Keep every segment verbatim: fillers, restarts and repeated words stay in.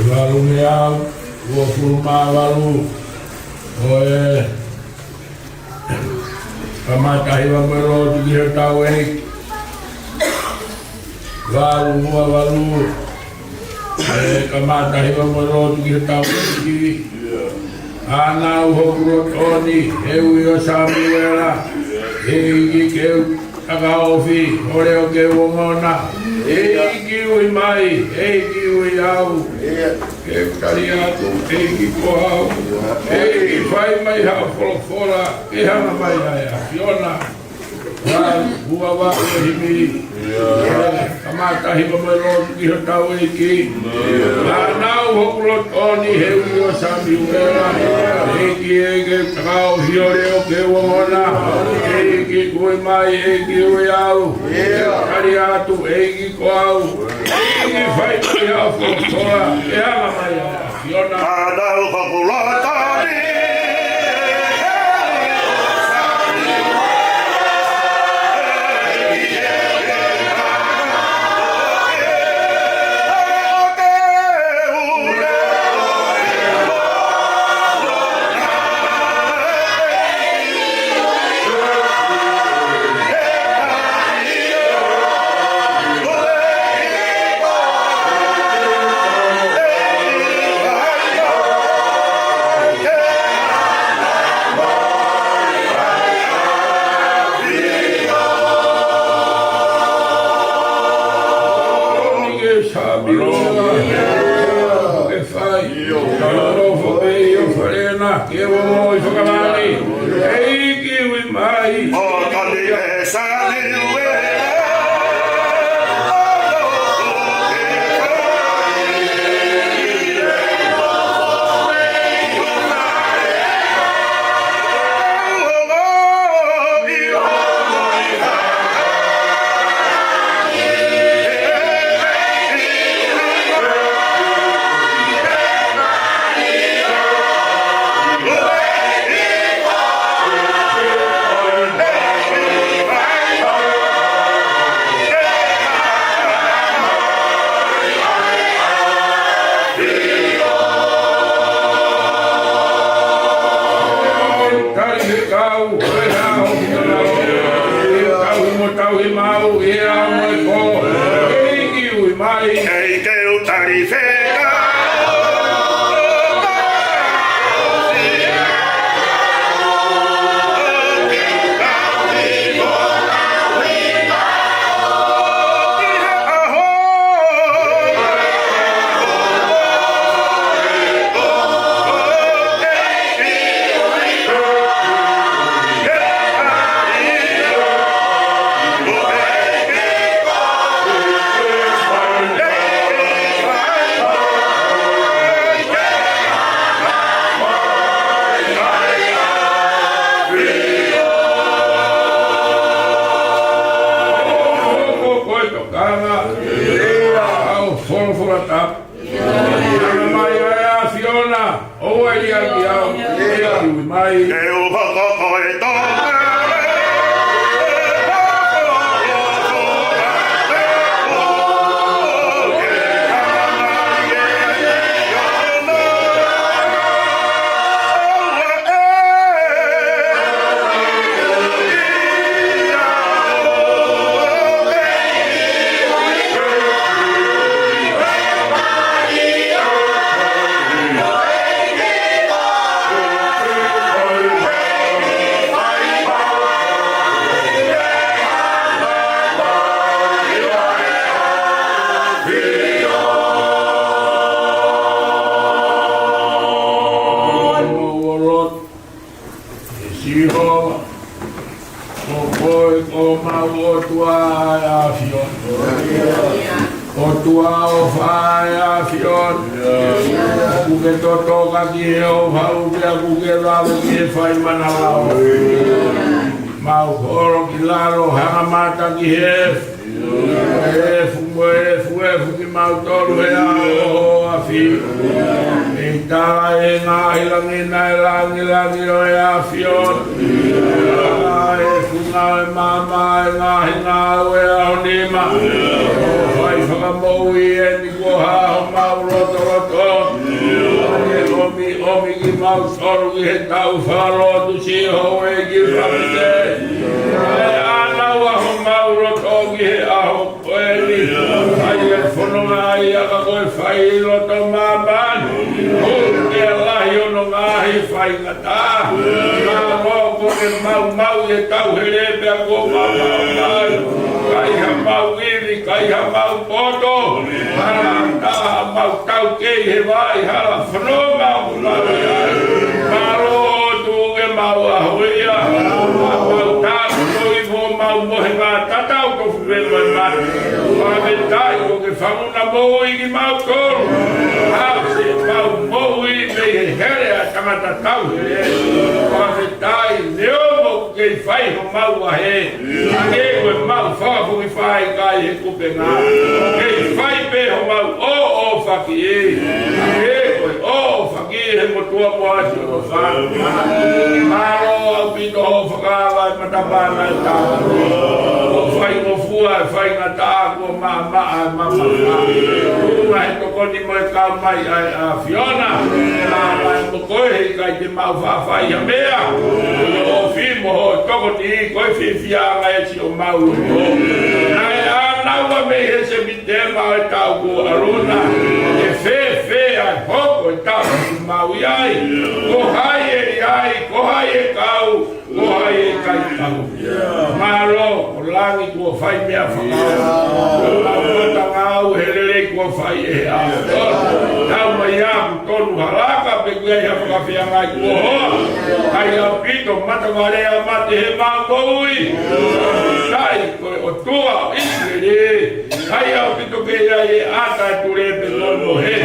Valu mei he uofulu mā valu ʻo e kamata hiva mo e lotu ki hotau ʻEiki. Valu ua valu. ʻE kamata hiva mo e lotu ki hotau ʻEiki. Fānau hoku loto ni, he ui ʻo Samiuela. ʻEiki ke u takaofi ho leʻo ke u ongona. ʻEiki ui mai, ʻEiki ui au. Ke u tali atu, ʻEiki ko au. ʻEiki fai mai haʻo folofola, ke hanga mai ai ʻa e ʻAfiona. Valu ua valu ʻo e himi. Kamata hiva mo e lotu ki hotau ʻEiki. Fānau hoku loto ni, he ui ʻo Samiuela. ʻEiki, ʻEiki ke u takaofi ho leʻo ke u ongona. ʻEiki ui mai, ʻEiki ui au. Ke u tali atu, ʻEiki ko au. ʻEiki fai mai haʻo folofola, ke hanga mai ʻa e ʻAfiona. Fānau hoku loto ni. Ke fai. Nofo pē ʻi ho fale na, ke u ongoʻi fakalani. ʻEiki ui mai. ʻO tali e sani ue. Ei ke u tali feka. Ko e tokanga ʻa e folofola tapu. Hanga mai ʻa e ʻAfiona, ʻoua ʻe liʻaki au, ʻe ui mai. Ke u hoko ko e tokanga. Sihova, ko koe ko homau ʻOtua ʻa e ʻAfiona. ʻOtua ʻofa ʻa e ʻAfiona. ʻOku ke totoka ki he ʻofa, ʻoku ke, ʻoku ke lave ki he fai mana lava. Mau holo ki lalo, hanga mata ki he efu. Efu mo e efu, efu kimautolu he ʻao ʻo ho ʻAfio. ʻEiki, tala e ngaahi langi naʻe langilangi ʻo e ʻAfiona. Tala e funga ʻo e maama, e ngaahi ngāue ʻa ho nima. Fai fakamoʻui eni kuo hā homau lotolotonga. ʻOmi, ʻomi kimautolu ki he tau fakalotu, Sihova ʻEiki Fakafeʻiloaki. ʻE ʻanau ʻa homau loto ki he ʻaho ko eni. ʻAi e fononga ʻa ia ka ko e fai loto māmani. ʻOku ke lahi hono ngaahi faingataʻa. Mālō ko e maumau ʻi he tauhele pea kuo maumau mai. Kai hamau ivi, kai hamau poto. Hala taha mau taukei he vaʻa hala fononga ʻoku mau ʻi ai. Mālō ʻOtua ʻoku mau ʻaho ia. Mau tāpuekina homau mohenga tatau tofu pē mo e mate. Fakafetaʻi ʻoku ke fanguna moʻui kimautolu. Haʻu siʻemau moʻui mei he hele ʻa e tangata tauhele. Fakafetaʻi neongo ʻoku kei fai homau vahe. Hangē ko ʻemau fakafoki fai kai he kupenga. Kei fai pē homau ʻoʻofaki. Hangē ko e ʻoʻofaki he motuʻa moa ʻo e fanga. Mālō ʻaupito hoʻo fakaava e matapā naʻe tau. ʻO faingofua e faingataʻa kuo maʻamaʻa e mamata. Tuʻunga he tokoni mo e kau mai ʻa e ʻAfiona. Mālō mo koe he ʻikai te mau faʻa fai ha meʻa. Ko hoʻo ofi mo hoʻo tokoni ko e fiefia ange ʻi homau loto. Naʻe ʻānaua mei he Sepitema ʻo e taʻu kuo ʻalu na. ʻE fēfē ʻa e hoko e taʻu ʻoku mau ʻi ai. Ko hai ʻe ʻi ai, ko hai ʻe kau, ko hai ʻe ʻikai kau. Mālō, ko langi kuo fai meʻa fakaʻau. Ko lau matangau he lelei kuo fai ʻe he ʻAfiona. Tau mai ʻaku tonu halaka pe kuo ʻi ai ha fakafeangai kuo hoa. Kai ʻaupito matavale ʻa mate he mau moʻui. Sai ko e ʻOtua ʻo ʻIsileli. Kai ʻaupito ke ʻi ai e ʻata ʻe tulepe ko e mohe.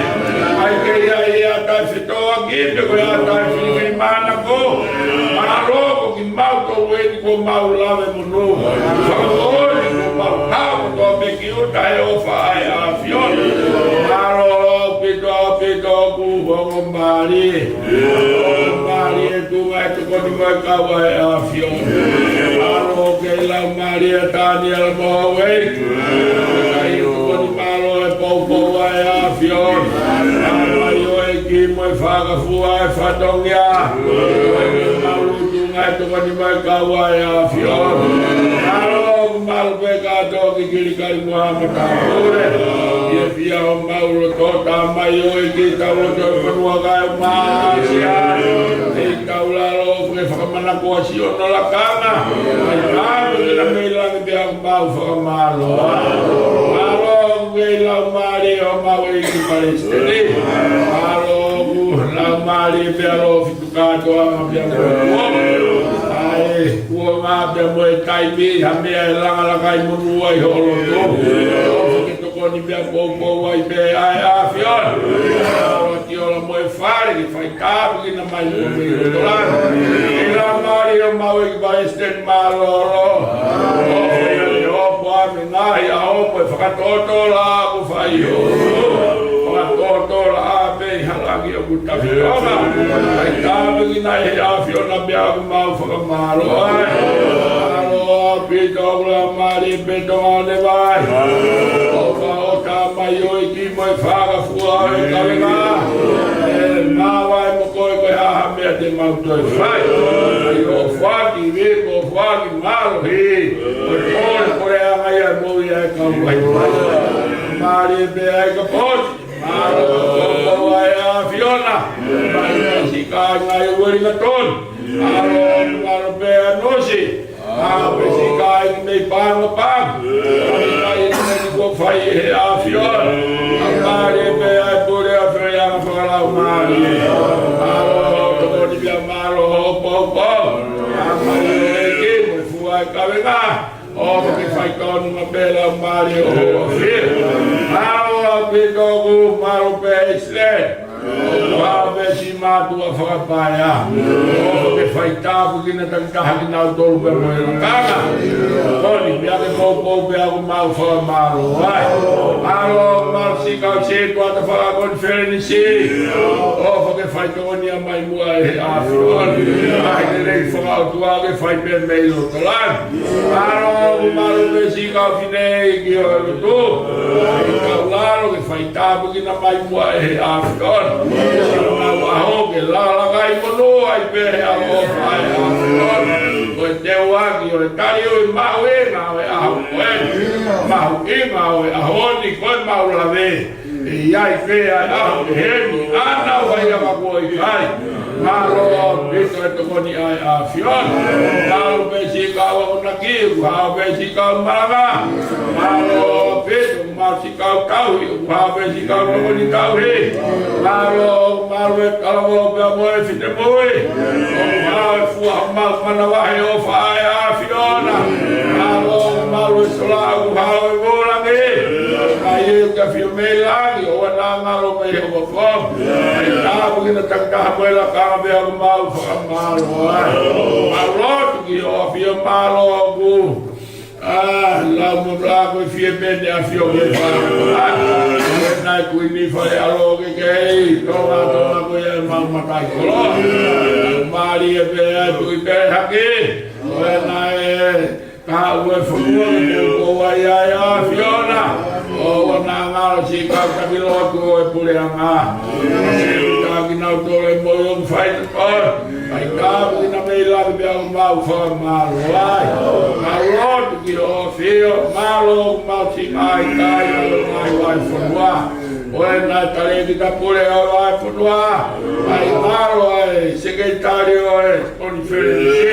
Kai ke ʻi ai e ʻata ʻe fetōʻaki pe ko e ʻata ʻe filifilimānako. Mālō ko kimautolu eni kuo mau lave monū. Fakamoʻoni kuo mau hao kotoa pē ki ʻuta he ʻofa ʻa e ʻAfiona. Mālō ʻaupito, ʻaupito ʻoku ongo mālie. Mālie tuʻunga e tokoni mo e kau ʻa e ʻAfiona. Mālō ke lau mālie Taniela mo Hauei. Kai tokoni mālō e poupou ʻa e ʻAfiona. Mālō ʻEiki mo e fakafua e fatongia. Mālō tuʻunga e tokoni mo e kau ʻa e ʻAfiona. Mālō Pea kātoa ki Kilikali mo Haʻa Matāpule. ʻIo, pea ʻoku mau lotu atu mai ʻEiki ki he tau lotu ʻa e fonua kae ʻumaʻā ʻa ʻAsia. ʻEiki tau lalo ʻoku ke fakamanatu ʻa siʻono lakanga. Mai tāpuekina mei langi pea ʻoku mau fakamālō ai. Mālō ʻoku ke ʻi he laumālie ʻo homau ʻEiki Palesiteni. Mālō ʻoku laumālie pea ʻalofi kātoanga pea mo e kuonga. ʻAi, kuonga pea mo e taimi, ha meʻa ʻe langa lakai monū ai ho loto. ʻOfa ke tokoni pea poupou ai pē ʻa e ʻAfiona. Ola ki ola mo e fale, ke fai tāpuekina mai mo e loto langa. ʻI he laumālie ʻo homau ʻEiki Palesiteni mālōlō. ʻOfa ia ʻo poupou mai ngaahi ʻaho mo e fakatōtōlaʻā ʻoku fai ho. Fakatōtōlaʻā pē ʻi ha langi ʻoku tafitonga. Fai tāpuekina ʻe he ʻAfiona pea ʻoku mau fakamālō ai. Mālō ʻaupito ʻoku laumālie pē Tonga ʻo Nevai. ʻOfa ʻo tā mai ʻEiki mo e fakafua ʻo e kavenga. ʻE maʻu ai mo koe ko e hā ha meʻa te mau toe fai. ʻAi ʻo foaki viko, foaki mālohi. Ko e pole, pole anga ia mo ia e kau vai. Mālie pē ai ka poti. Mālō ʻoku ʻi ai ʻa e ʻAfiona. Mālō siʻi kāinga ʻi Uelingatoni. Mālō, mālō pē ʻa Nusi. Mālō pē siʻi kāinga mei Pago Pago. Mālō ʻi he meʻa kuo fai ʻe he ʻAfiona. Mālie pē ʻa e pule ʻa e feleʻanga fakalaumālie. Mālō tokoni pea mālō hoʻo poupou. Mālō ʻEiki mo e fua e kavenga. ʻOfa ke faitotonu mai pē laumālie ʻo e ʻAfiona. Mālō ʻaupito ʻoku mālō pē ʻIsileli. ʻOku mālō pē siʻi mātuʻa fakapaea. ʻOfa ke fai tāpuekina takitaha kinautolu pea mo e lakanga. Tokoni pea ke poupou pea ʻoku mau fakamālō ai. Mālō, mālō siʻi kau sētuata fakakonifelenisi. ʻOfa ke faitotonu mai muʻa ʻe he ʻAfiona. ʻAi ke lelei fakaʻotua ke fai pē mei loto langa. Mālō, mālō pē siʻi kau fineʻeiki ʻo e lotu. ʻEiki tau lalo ke fai tāpuekina mai muʻa ʻe he ʻAfiona. Siʻonau ʻaho ke langa lakai monū ai pē he ʻaloʻofa ʻa e ʻAfiona. Ko e teuaki ʻo e tali ʻo e mahuʻinga ʻo e ʻaho ko eni. Mahuʻinga ʻo e ʻaho ni ko e mau lave. ʻE ʻi ai pē ʻa e ʻaho pehē ni, ʻa ʻenau fai ʻa ka kuo ʻikai. Mālō ʻaupito e tokoni ʻa e ʻAfiona. Mālō pē siʻi kau akonaki, ʻoku hao pē siʻi kau malanga. Mālō ʻaupito, mālō siʻi kau tauhi, ʻoku hao pē siʻi kau tokoni tauhi. Mālō, mālō e talavou pea mo e finemui. ʻOku hao e fua homau manavahē ʻofa ʻa e ʻAfiona. Mālō, mālō e sola ʻoku hao e vōlangi. Kai e ka fio mei langi, ʻoua naʻa ngalo mei he ʻofa. Fai tāpuekina takitaha mo e lakanga pea ʻoku mau fakamālō ai. Mau lotu ki he ʻAfiona, mālō ʻoku ʻa, lau mo la ko e fie pene ʻa fio ke fa. ʻA, naʻe kui ni fale ʻalo ke kei, Tonga, Tonga ko ia ʻemau mataʻikoloa. Mālie pē ʻa e Tuʻi Pelehake. ʻOua naʻe ka ue fonua ke teu ko wai ai ʻa ʻAfiona. ʻOua naʻa ngalo siʻi kau taki lotu ʻo e puleʻanga. Siʻi taki nau tole mo ʻio fai to. Fai tāpuekina mei langi pea ʻoku mau fakamālō ai. Mau lotu ki he ʻAfiona, mālō ʻoku mau siʻi ʻai kai ʻo e ngaahi vai fonua. ʻOua naʻa tale ki ta pule ʻo e vai fonua. Fai mālō ai, sekelitali ʻo e konifelenisi.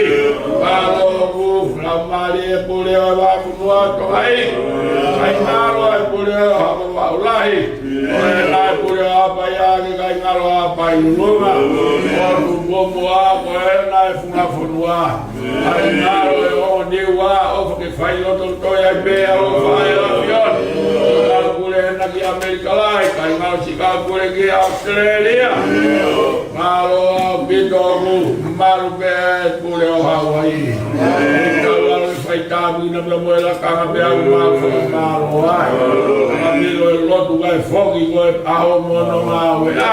Mālō ʻoku laumālie pule ʻo e vai fonua Tonga. Fai mālō ai pule ʻo Haʻa Vaʻu Lahi. ʻOua naʻa pule ʻa Paʻia ke kai ngalo ʻa Paʻi Lulunga. ʻO Nukuʻomoa ko ē naʻe funga fonua. Fai mālō e ʻo Niua, ʻofa ke fai loto toi ai pē ʻa ʻofa ʻa e ʻAfiona. Kai ngalo pule ena ki ʻAmelika Lahi, kai ngalo siʻi kau pule ki ʻAositelēlia. Mālō ʻaupito ʻoku mālō pē pule ʻo Hauaiʻi. ʻEiki tau lalo ke fai tāpuekina pea mo e lakanga pea ʻoku mau fakamālō ai. Ka milo e lotu kai foki ko e ʻaho mo hono ngāueʻanga.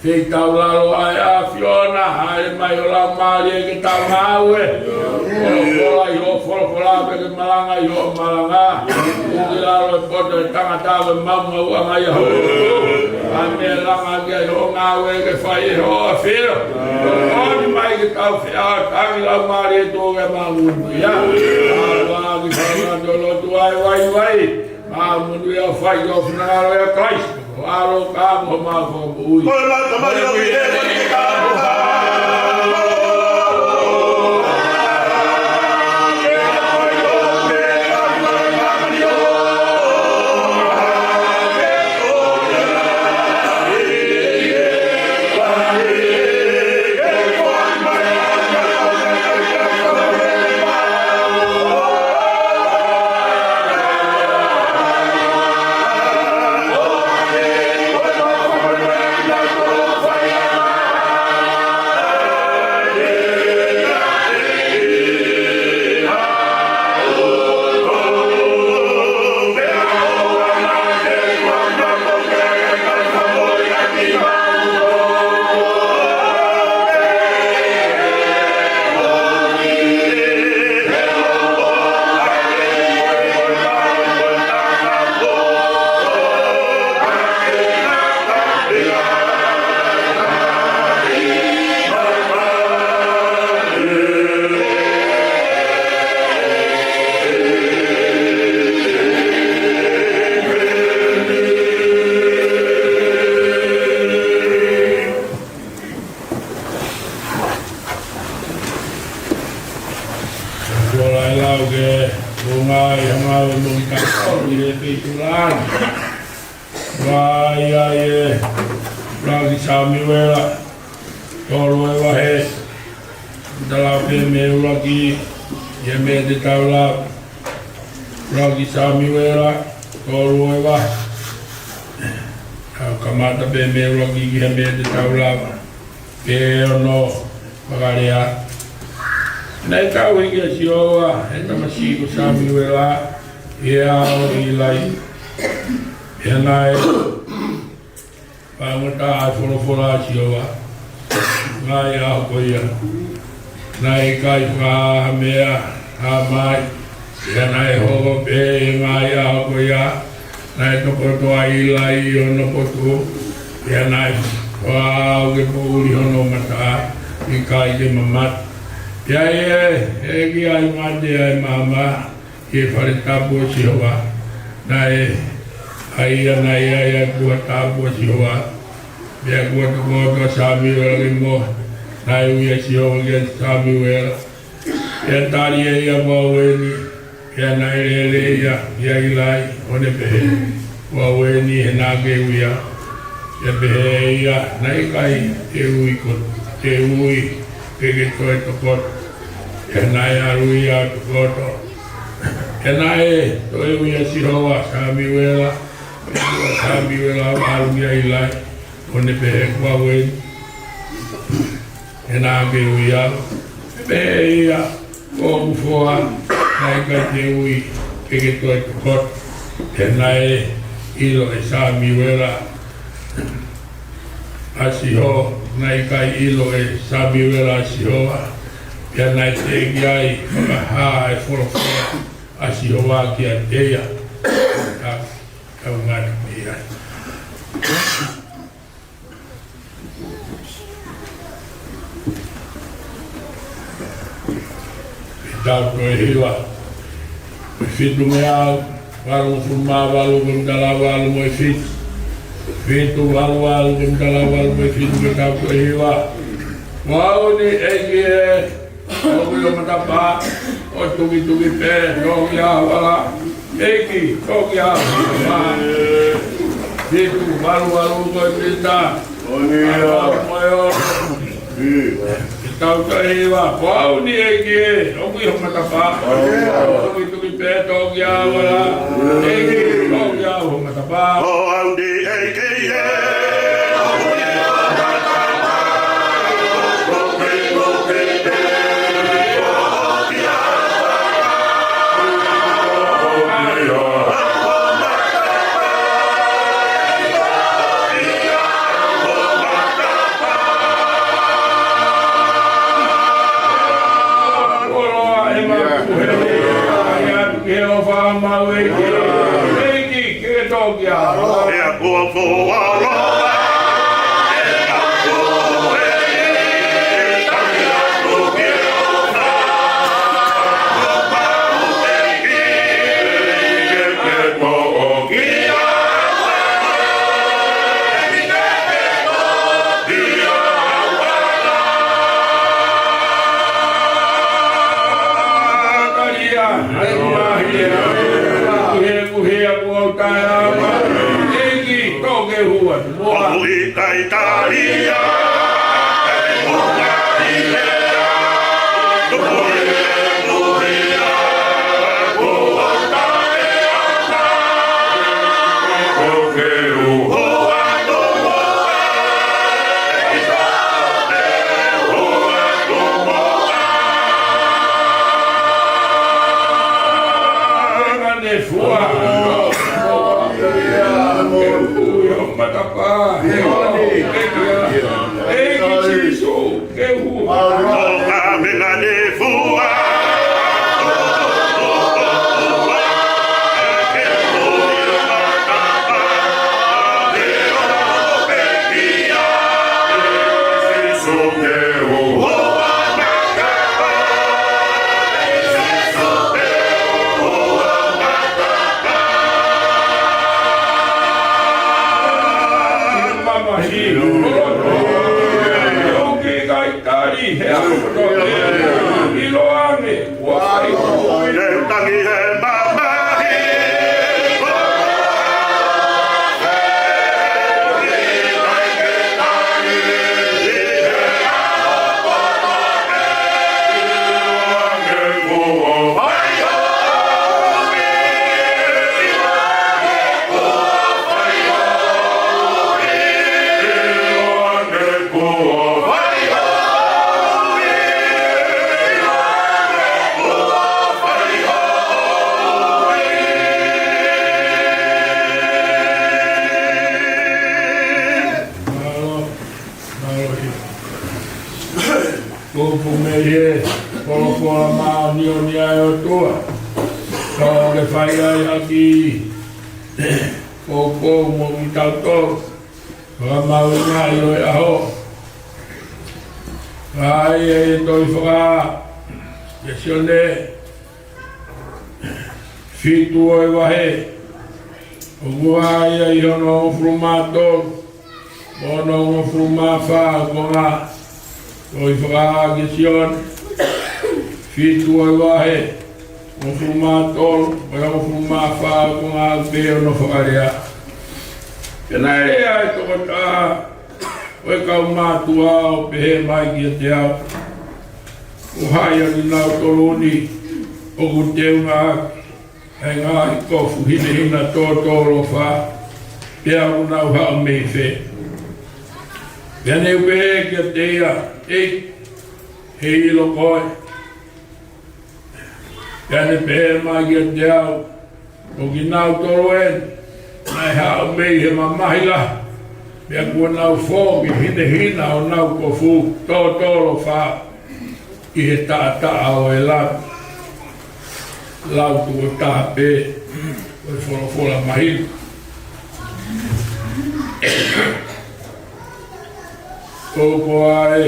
Fai tau lalo ai ʻAfiona, hāʻele mai ho Laumālie ke tau ngāue. Folofola ʻi hoʻo folofola pea ke malanga ʻi hoʻo malanga. Kuki lalo e poto e tangata ko e maumauʻanga ʻi hoʻo lotu. ʻA e meʻa langa ki ai hoʻo ngāue ke fai ʻe hoʻo ʻAfio. Tokoni mai ke tau feʻao, tangi lau mālie tō ke mālū ia. ʻAlu ā ki fanga tō lotu ai vaivai. Māmonū ia fai ʻo finangalo ʻia Kalaisi. ʻAlo ka mo mau fakamoʻui. Ko e mata mai o ki e Kuo lahi lau ke ʻulungaanga ʻi he ngāue mo e kakai ʻi he feituʻu ni. Vakai ʻa e ʻuluaki Samiuela, tolu ʻa e vahe. Tala pē mei he ʻuluaki, ʻi he meʻa te tau lau. ʻUluaki Samiuela, tolu ʻa e vahe. Tau kamata pē mei he ʻuluaki ki he meʻa te tau lau. Pea ʻoku fakalea: Naʻe tauhi ʻe Sihova ʻa e tamasiʻi ko Samiuela ʻi he ʻao ʻo ʻIlai. Pea naʻe faingataʻa ʻa e folofola ʻa Sihova ʻi he ngaahi ʻaho ko ia. Naʻe ʻikai fakahā ha meʻa hā mai, pea naʻe hoko pē ʻi he ngaahi ʻaho ko ia, naʻe tokoto ʻa ʻIlai ʻi hono potu, pea naʻe fāʻau ke poʻuli hono mata, ʻikai ke mamata. Pea ʻi he ʻeiki ʻa e mate ʻa e maama, ʻi he fale tapu ʻo Sihova. Naʻe ʻi ai, naʻe ʻi ai ʻa e kuha tapu ʻo Sihova. Pea kuo tokoto ʻa Samiuela ki muʻa, naʻe ui ʻa Sihova kia Samiuela. Pea tali ʻe ia, Ko au eni. Pea naʻe lele ia kia ʻIlai, ʻo ne pehē, Ko au eni, he naʻa ke ui au. Pea pehē ʻe ia, Naʻe ʻikai te u ui ko, te u ui ke ke toe tokoto. Pea naʻe ʻalu ia ʻo tokoto. Pea naʻe toe ui ʻa Sihova, Samiuela. Pea ʻalu ʻa Samiuela ʻo ʻalu kia ʻIlai, ʻo ne pehē, Ko au eni, he naʻa ke ui au. Pea pehē ʻe ia, Ko hoku foha, naʻe ʻikai te u ui ke ke toe tokoto. Pea naʻe ʻilo ʻe Samiuela ʻa Siho, naʻe ʻikai ʻilo ʻe Samiuela ʻa Sihova, pea naʻe teʻeki ai fakahā ʻa e folofola ʻa Sihova kiate ia. Ka, kau ngata mei ai. Tau toe hiva. Fitu mei he ʻaho, valungofulu mā valu, ko e tala valu mo e fitu. Fitu valu valu, ko e tala valu mo e fitu, ke tau toe hiva. Ko au ni, ʻEiki ē, ʻoku ʻi ho matapā, ʻo tukituki pē, toki ʻi ho hala. ʻEiki, toki ʻi ho matapā. Fitu valu valu, ko e pita. Ko eni ia. Mo e o. Ke tau toe hiva. Ko au ni, ʻEiki ē, ʻoku ʻi ho matapā. Tukituki pē, toki ʻi ho hala. ʻEiki, toki ʻi ho matapā. Ko au ni, ʻEiki ē. Ke o fa mau ʻEiki. ʻEiki, ke toki ʻi ho hala. ʻOku ʻikai talia. Kupu mei he folofola māʻoniʻoni ʻa e ʻOtua. Ka ke fai ai ʻaki ʻoku mo kitautolu. Fakamāʻopoʻopo ʻi he ʻaho. Ka ʻi he tohi fakakesione fitu ʻo e vahe. ʻOku ʻi ai ʻi hono hongofulu mā tolu, mo hono hongofulu mā fā ʻo e konga. Tohi fakakesione fitu ʻo e vahe. Hongofulu mā tolu, mo e hongofulu mā fā ʻo e konga ʻoku pehē hono fakalea. Pea naʻe lea ʻa e tokotaha ʻo e kau mātuʻa ʻo pehē mai kiate au, Ko hai ʻa kinautolu ni ʻoku teunga ʻaki ʻa e ngaahi kofu hinehina tōtōlofa, pea ʻoku nau haʻu mei fē? Pea ne u pehē kiate ia, ʻEiki, heiʻilo koe. Pea ne pehē mai kiate au, Ko kinautolu eni naʻe haʻu mei he mamahi lahi, pea kuo nau foki hinehina honau kofu tōtōlofa ʻi he taʻataʻa ʻo e lami. Lau tuʻo taha pē ʻo e folofola mahino. ʻOku ʻi ai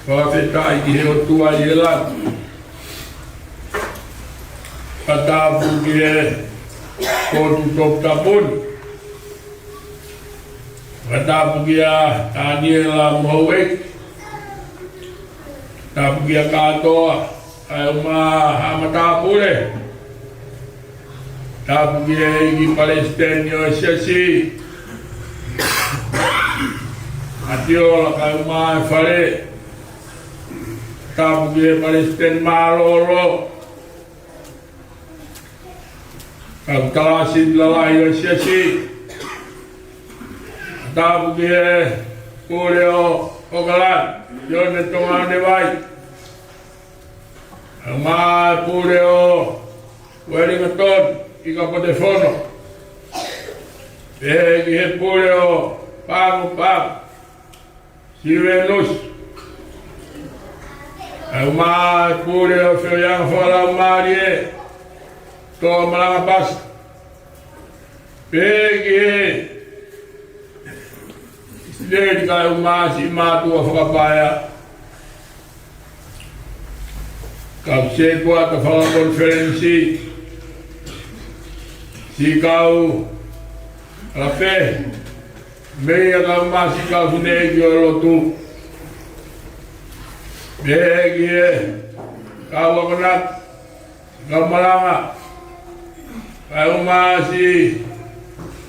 Fakafetaʻi ki he ʻOtua ʻi he langi. Fakatapu ki he potu toputapu ni. Fakatapu kia Taniela mo Houʻeiki. Tapu kia Katoa, ʻa e ʻuma haʻa matāpule. Tapu ki he ʻEiki Palesiteni ʻo e Siasi, ʻa Tiola kae ʻumaʻā e fale. Tapu ki he Palesiteni Mālōlō, kau Kalasi Lalahi ʻo e Siasi. Tapu ki he Pule ʻo ʻOkalani, Sione Tongaonevai. Kae ʻumaʻā e Pule ʻo Uelingatoni, ʻIka Potefono. Pehē ki he Pule ʻo Pago Pago, Sivenusi. Kae ʻumaʻā e Pule ʻo Feohiʻanga Fakalaumālie, Toa Malanga Pasa. Pehē ki he ʻIsileli kae ʻumaʻā siʻi mātuʻa fakapaea, kau sētuata fakakonifelenisi, siʻi kau alafē, meia kae ʻumaʻā siʻi kau fineʻeiki ʻo e lotu. Pehē ki he kau akonaki, kau malanga, kae ʻumaʻā siʻi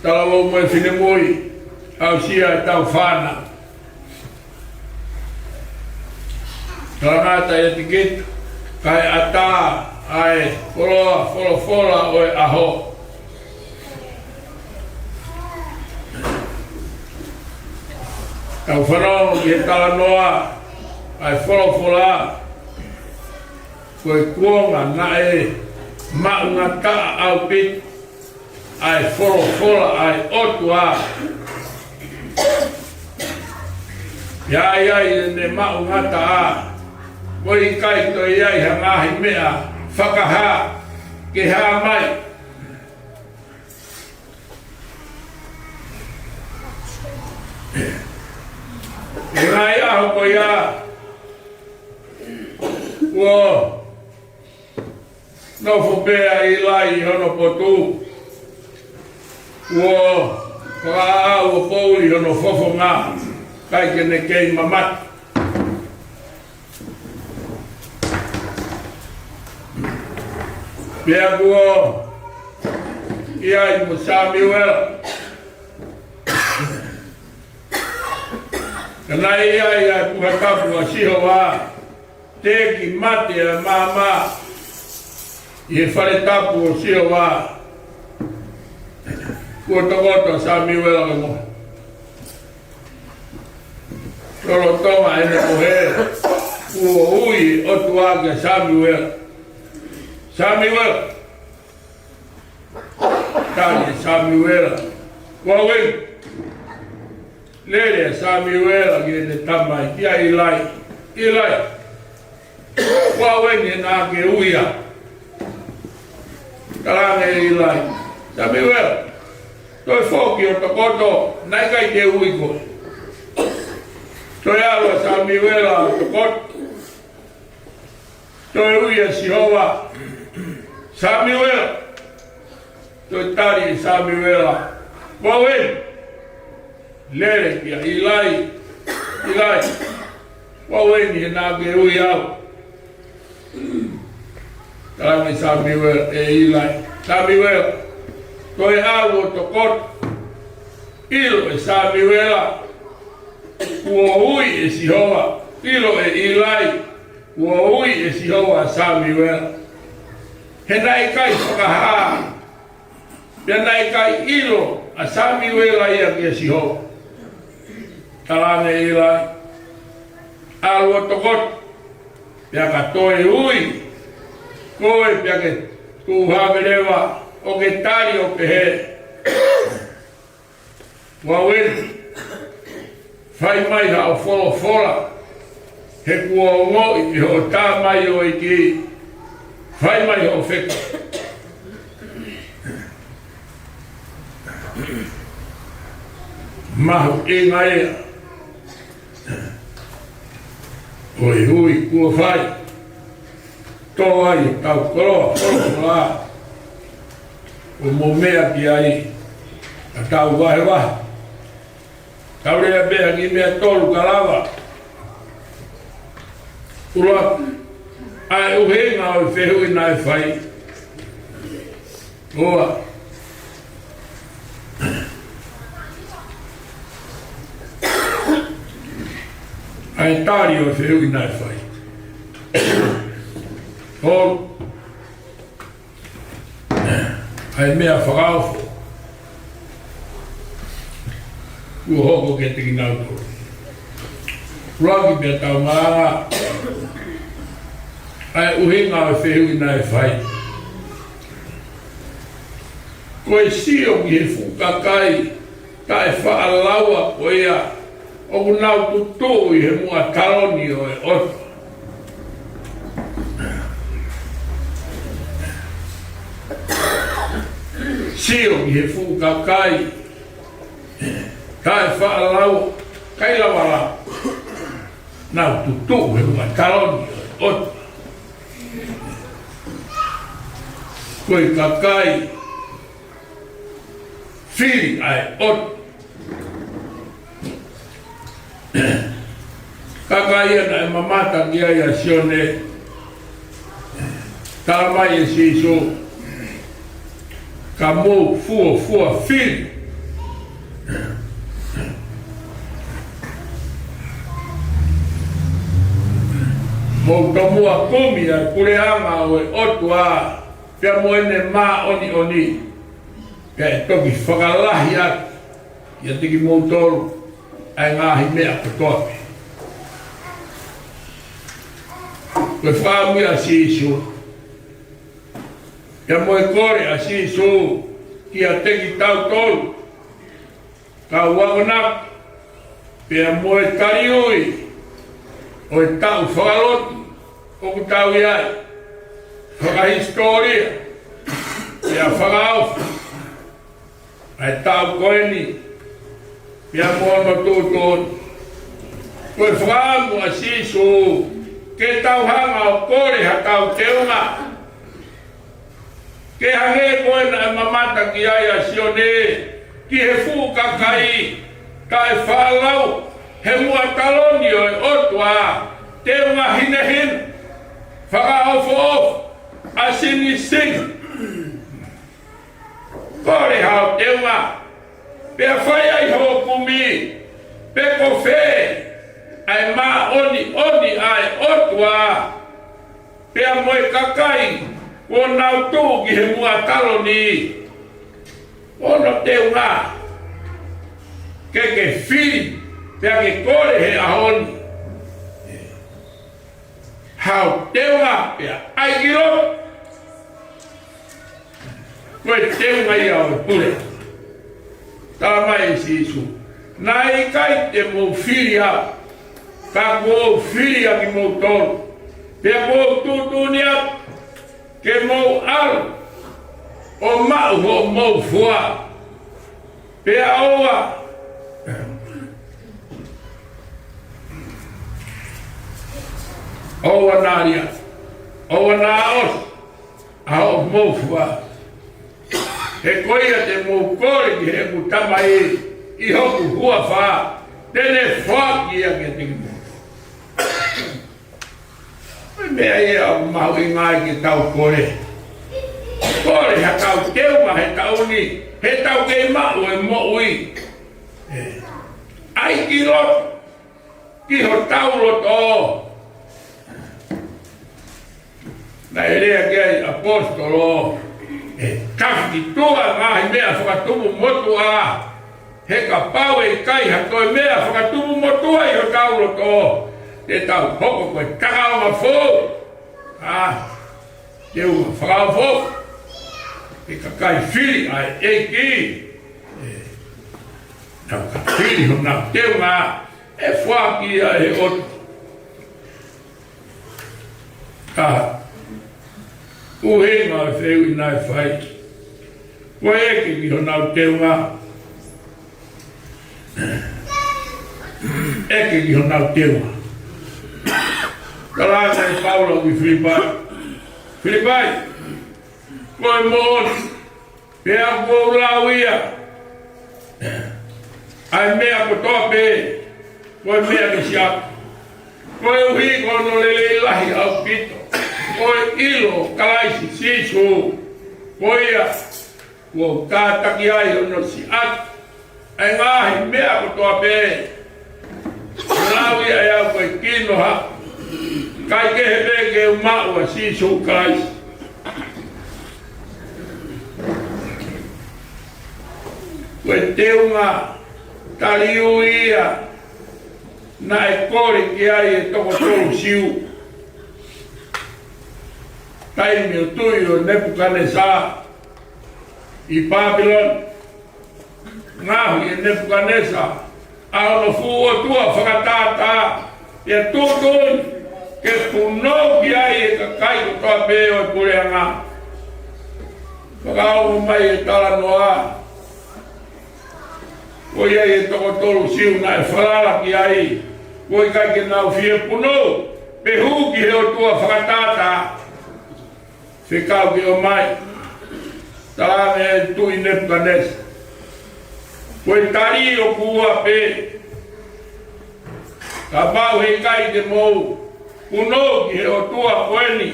Talavou mo e finemui, aʻusia ʻetau fānau. Talangata ʻiate kita, kae ʻatā ʻa e koloa folofola ʻo e ʻaho. Tau fanongo ki he talanoa ʻa e folofola, ko e kuonga naʻe maʻungataʻa ʻaupito ʻa e folofola ʻa e ʻOtua. ʻI ai ʻene maʻungataʻa, ʻoku ʻikai toe ʻi ai ha ngaahi meʻa fakahā ke hā mai. ʻI he ngaahi ʻaho ko ia, kuo nofo pē ʻa ʻIlai ʻi hono potu, kuo fakaʻaʻau ʻo poʻuli hono fofonga, ʻikai ke ne kei mamata. Pea kuo ʻi ai mo Samiuela. Ka naʻe ʻi ai ʻa e puha tapu ʻa Sihova, teʻeki mate ʻa e maama ʻi he fale tapu ʻo Sihova. Kuo tokoto ʻa Samiuela ke mohe. Lolotonga ʻene mohe, kuo ui ʻe he ʻOtua kia Samiuela, Samiuela. Tali ʻe Samiuela, kuo u ʻi ai. Lele ʻa Samiuela ki heʻene tamai, kia ʻIlai. ʻIlai, kuo u ʻi ai, naʻa ke ui au. Talaange ʻe ʻIlai, Samiuela, toe foki ʻo tokoto, naʻe ʻikai te u ui koe. Toe ʻalu ʻa Samiuela ʻo tokoto. Toe ui ʻe Sihova, Samiuela. Toe tali ʻe Samiuela, kuo u ʻi ai. Lele kia ʻIlai, ʻIlai, kuo u ʻi ai, naʻa ke ui au. Talaange ʻe Samiuela, ʻe ʻIlai, Samiuela, toe ʻalu ʻo tokoto. ʻIlo ʻe Samiuela kuo ui ʻe Sihova. ʻIlo ʻe ʻIlai kuo ui ʻe Sihova ʻa Samiuela. He naʻe ʻikai fakahā, pea naʻe ʻikai ʻilo ʻa Samiuela ia kia Sihova. Talaange ʻe ʻIlai, ʻalu ʻo tokoto, pea ka toe ui koe pea ke tuʻu hake leva ʻo ke tali ʻo pehē, kuo u ʻi ai, fai mai haʻo folofola, he kuo u ongoʻi ʻe hoʻo tamaioʻeiki, fai mai hoʻo feka. Mahuʻinga ia ʻo e ui kuo fai. Tō ai ʻetau koloa folofola, ʻo mou meʻa ki ai, ka tau vahevahe. Tau lea pē ha kiʻi meʻa ʻe tolu ka lava. ʻUluaki, ʻa e ʻuhinga ʻo e fehuʻi naʻe fai. Ua, ʻa e tali ʻo e fehuʻi naʻe fai. Tolu, ʻa e meʻa fakaofo kuo hoko kiate kinautolu. ʻUluaki pea tau malanga, ʻa e ʻuhinga ʻo e fehuʻi naʻe fai. Ko e sio ki he fuʻu kakai taʻefaʻalaua ko ia ʻoku nau tutuʻu ʻi he muʻa taloni ʻo e ʻOtua. Sio ki he fuʻu kakai taʻefaʻalaua, kai lava lau, nau tutuʻu he muʻa taloni ʻo e ʻOtua. Ko e kakai fili ʻa e ʻOtua. Kakai ia naʻe mamata ki ai ʻa Sione, tala mai ʻe Sīsū, ka mou fuofua fili Mou tomuʻa kumi ʻa e puleʻanga ʻo e ʻOtua, pea mo ʻene māʻoniʻoni, pea ʻe toki fakalahi atu ʻiate kimoutolu ʻa e ngaahi meʻa kotoa pē. Ko e fakaʻamu ia ʻa Sīsū, pea mo e kole ʻa Sīsū kiate kitautolu kau akonaki, pea mo e taliui ʻo e taʻu fakalotu ʻoku tau ʻi ai, fakahisitōlia, pea fakaʻofa ʻa e taʻu ko eni, pea mo hono tuʻutuʻuni. Ko e fakaʻamu ʻa Sīsū ke tau hanga ʻo kole haʻatau teunga, ke hangē ko ē naʻe mamata ki ai ʻa Sione ki he fuʻu kakai taʻefaʻalau he muʻa taloni ʻo e ʻOtua, teunga hinehina, fakaʻofoʻofa, ʻasingisini. Kole haʻo teunga, pea fai ai hoʻo kumi, pe ko fē ʻa e māʻoniʻoni ʻa e ʻOtua, pea mo e kakai kuo nau tuʻu ki he muʻa taloni. Hono teunga ke ke fili, pea ke kole he ʻaho ni haʻo teunga, pea ʻai ki loto. Ko e teunga ia ʻo e pule. Talamai ʻe Sīsū, naʻe ʻikai te mou fili au, ka kuo u fili ʻa kimoutolu, pea kuo u tuʻutuʻuni atu ke mou ʻalu ʻo maʻu hoʻomou fua. Pea ʻoua, ʻoua naʻa liʻaki, ʻoua naʻa ʻosi ʻa hoʻomou fua. He ko ia te mou kole ki heʻeku Tamai ʻi hoku huafa, te ne foaki ia kiate kimoutolu. Ko e meʻa ia ʻoku mahuʻinga ai ke tau kole. Kole haʻatau teunga he taʻu ni, he tau kei maʻu e moʻui. ʻE, ʻai ki loto, ki hotau loto. Naʻe lea ki ai ʻapositolo, ʻe tafi ki tuʻa ngaahi meʻa fakatupu motuʻa. He kapau ʻe ʻikai ha toe meʻa fakatupu motuʻa ʻi hotau loto, te tau hoko ko e takaonga foʻou. ʻA, teunga fakaofo, ʻe kakai fili ʻa e ʻEiki. ʻE, nau ka fili honau teunga, ʻe foaki ia ʻe he ʻOtua. Ka, ʻuhinga ʻo e fehuʻi naʻe fai, ko e ʻeke ki honau teunga. ʻEke ki honau teunga. Tala ʻe Paula ki Filipai. Filipai, ko e moʻoni, pea kuo u lau ia, ʻa e meʻa kotoa pē, ko e meʻa ke siʻaki. Koeʻuhi ko hono lelei lahi ʻaupito ʻo e ʻilo ʻo Kalaisi Sīsū, ko ia kuo u kātaki ai hono siʻaki ʻa e ngaahi meʻa kotoa pē. Lau ia ʻe au ko e kinohaʻa, kae kehe pē ke u maʻu ʻa Sīsū Kalaisi. Ko e teunga taliui ia naʻe kole ki ai e toko tolu Siu, taimi ʻo e tuʻi ʻo Nepukanesa ʻi Pāpilone. Ngaohi ʻe Nepukanesa ʻa hono fuʻu ʻotua fakatātā, ʻo tuʻutuʻuni ke punou ki ai e kakai kotoa pē ʻo e puleʻanga. Fakaongo mai e talanoa, ko ia e toko tolu Siu naʻe falala ki ai, ʻoku ʻikai ke nau fie punou pe hū ki he ʻotua fakatātā. Fekau ke ʻomai, tala ange ʻe he tuʻi Nepukanesa, ko e tali ʻoku ua pē. Kapau heʻikai te mou punou ki he ʻotua ko eni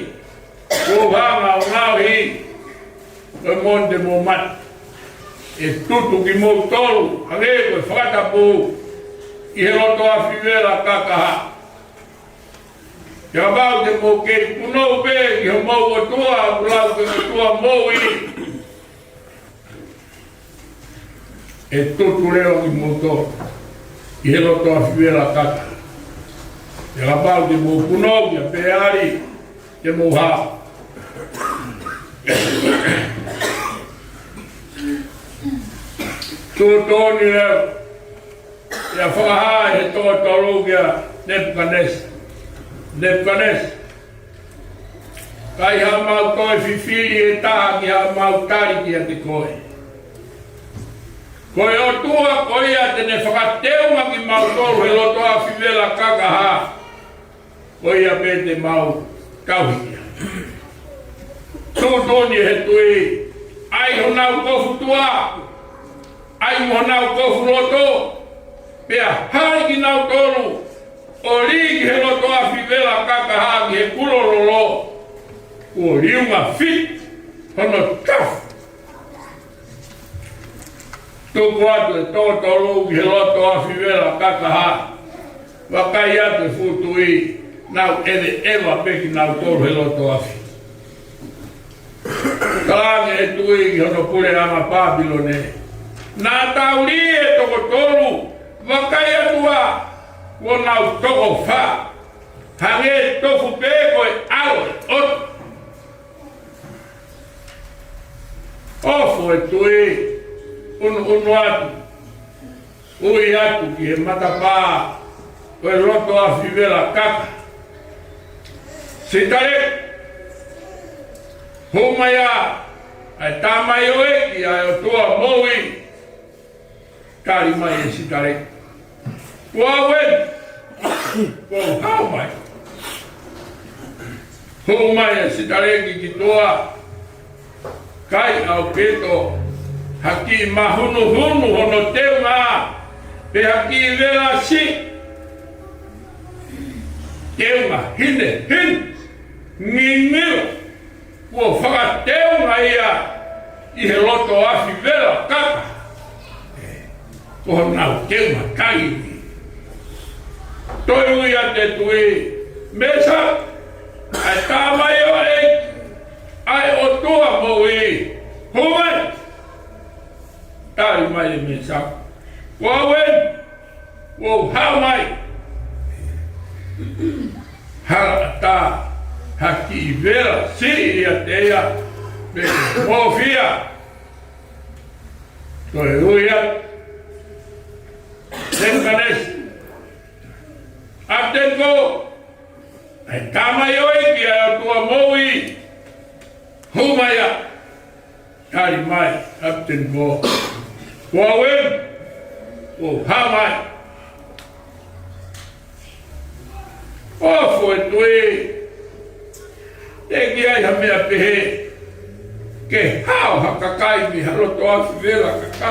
kuo u hanga ʻo ngaohi, ko e moʻoni te mou mate. ʻE tutu kimoutolu hangē ko e fakatapu ʻi he loto afi vela kakaha. Kapau te mou kei punou pē ki homou ʻOtua, ʻoku lau ko e ʻOtua moʻui, ʻe tutu leva kimoutolu ʻi he loto afi vela kaka. Kapau te mou punou kia Peali, te mou hao. Tuʻutuʻuni leva, ʻe fakahā ʻe he toko tolu kia Nepukanesa. Nepukanesa, ʻikai haʻamau toe fifili ʻe taha ki haʻamau tali kiate koe. Ko e ʻOtua ko ia te ne fakateunga kimautolu he loto afi vela kaka hā, ko ia pē te mau tauhi ia. Tuʻutuʻuni ʻe he tui, ʻai honau kofu tuʻa, ʻai mo honau kofu loto, pea haʻi kinautolu ʻo lī ki he loto afi vela kaka hā ki he kulo lolo, kuo liunga fitu hono tafu. Tuku atu e toko tolu ki he loto afi vela kaka hā. Vakai atu e fuʻu tui, nau ʻeveʻeva pē kinautolu he loto afi. Talaange ʻe he tui ki hono puleʻanga Pāpilone, naʻa tau lī e toko tolu, vakai atu ā, kuo nau toko fā, hangē tofu pē ko e ʻalo ʻo e ʻOtua. ʻOfa e tui, ʻunuʻunu atu, ui atu ki he matapā ʻo e loto afi vela kaka. Sitaleki, hū mai ā, ʻa e tamaioʻeiki ʻa e ʻOtua moʻui. Tali mai ʻe Sitaleki, ko au eni, kuo u hao mai. Hū mai ʻa Sitaleki ki tuʻa, kai ʻaupito ha kiʻi mahunuhunu hono teunga, pe ha kiʻi vela siʻi, teunga hinehina, ngingila, kuo fakateunga ia ʻi he loto afi vela kaka. Ko honau teunga tali ni. Toe ui atu e tui, Mesaki, ʻa e tamaioʻeiki ʻa e ʻOtua moʻui, hū mai. Tali mai ʻe Mesaki, ko au eni, kuo u hao mai. Hala ʻatā ha kiʻi vela siʻi ʻiate ia, pe mōfia. Toe ui atu, Nepukanesa, ʻApiteniko, ʻa e tamaioʻeiki ʻa e ʻOtua moʻui, hū mai ā. Tali mai ʻApiteniko, ko au eni, kuo u hao mai. ʻOfa e tui, teʻeki ai ha meʻa pehē, ke hao ha kakai mei ha loto afi vela kaka,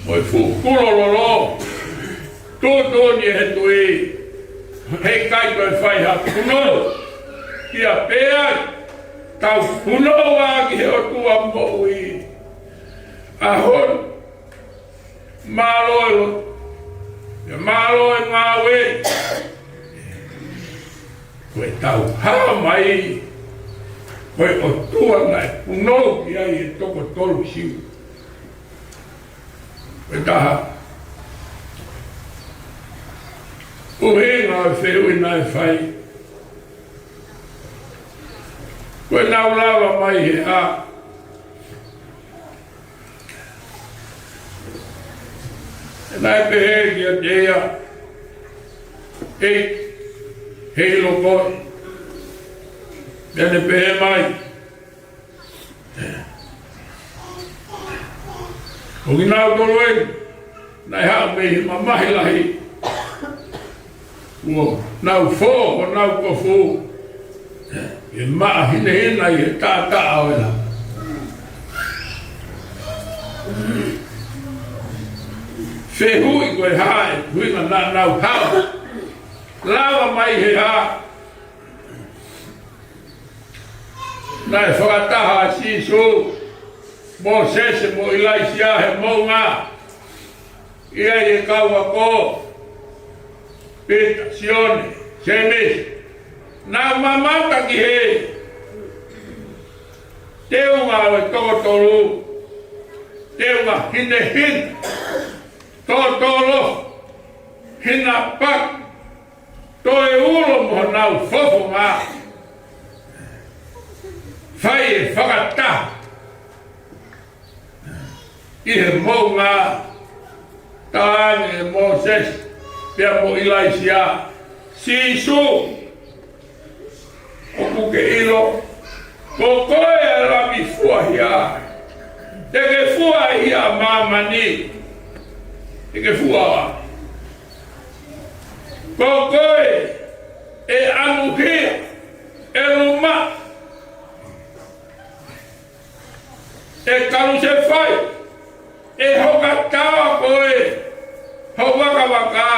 mo e fuʻu kulo lolo. Tuʻutuʻuni ʻe he tui, heʻikai toe fai ha punou kia Peali, tau punou ā ki he ʻOtua moʻui. ʻAho ni, mālō e lotu, pea mālō e ngāue. Ko ʻetau hao mai, ko e ʻOtua naʻe punou ki ai e toko tolu Siu. Ko e taha, ʻuhinga ʻo e fehuʻi naʻe fai, ko ʻenau lava mai he hā? Naʻe pehē kiate ia, ʻEiki, heiʻilo koe. Pea ne pehē mai, ko kinautolu eni naʻe haʻu mei he mamahi lahi, kuo nau fō honau kofu, ʻe maʻa hinehina ʻi he taʻataʻa ʻo e lā. Fehuʻi, ko e hā e ʻuhinga naʻa nau hao? Lava mai he hā? Naʻe fakataha ʻa Sīsū, Mōsese mo ʻIlaisiā he moʻunga. ʻI ai e kau ako, Pita, Sione, Sēmisi, Naʻa ku mamata ki he teunga ʻo e toko tolu, teunga hinehina, totolo, hina paki, toe ulo mo honau fofonga. Fai e fakataha ʻi he moʻunga, talaange ʻe Mōsese pea mo ʻIlaisiā, Sīsū, ʻoku ke ʻilo, ko koe ʻa e Lami fua hia. Te ke fua hia ʻa māmani. Te ke fua. Ko koe ʻe ʻanuhia, ʻe luma, ʻe kalusefai, ʻe hoka taua koe ho vakavaka,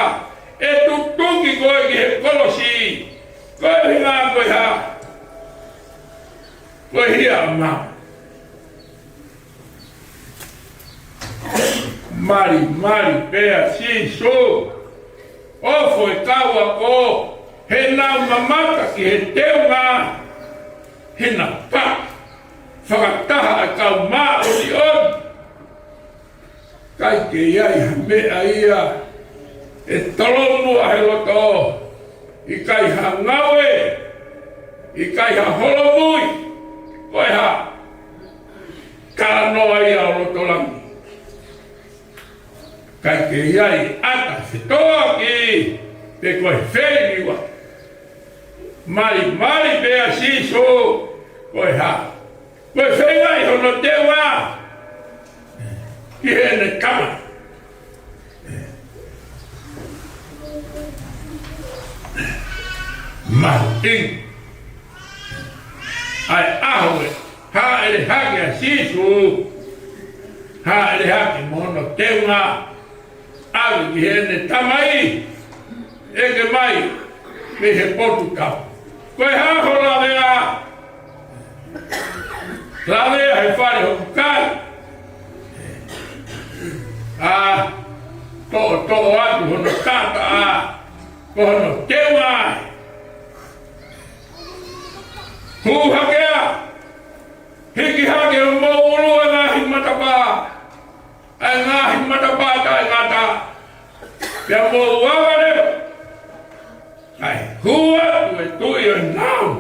ʻe tutuki koe ki he kolosi. Ko e ʻuhinga ko e hā? Ko e hia ʻa māmani. Malimali pea Sīsū, ofo e kau ako, he naʻa ku mamata ki he teunga, hina paki, fakataha ʻa e kau māʻoniʻoni. ʻIkai ke ʻi ai ha meʻa ia ʻe tolonu ʻa he loto, ʻikai ha ngāue, ʻikai ha holomui, ko e hā? Talanoa ia ʻo loto langi. ʻIkai ke ʻi ai ʻata fetoʻaki, pe ko e feliua. Malimali pea Sīsū, ko e hā? Ko e feinga ʻi hono teunga ki heʻene tama. Mahuʻinga ʻa e ʻaho ē, hāʻele hake ʻa Sīsū, hāʻele hake mo hono teunga, ʻave ki heʻene tamai, ʻeke mai mei he potu tapu. Ko e hā ho lavea? Lavea he fale hoku kai. ʻA, toʻotoʻo atu hono taʻataʻa, ko hono teunga ē. Hū hake ā, hiki hake ʻo mou ʻulu ʻa e ngaahi matapā, ʻa e ngaahi matapā taʻengata, pea mou ava leva, kae hū atu e Tuʻi ʻo e ngāue.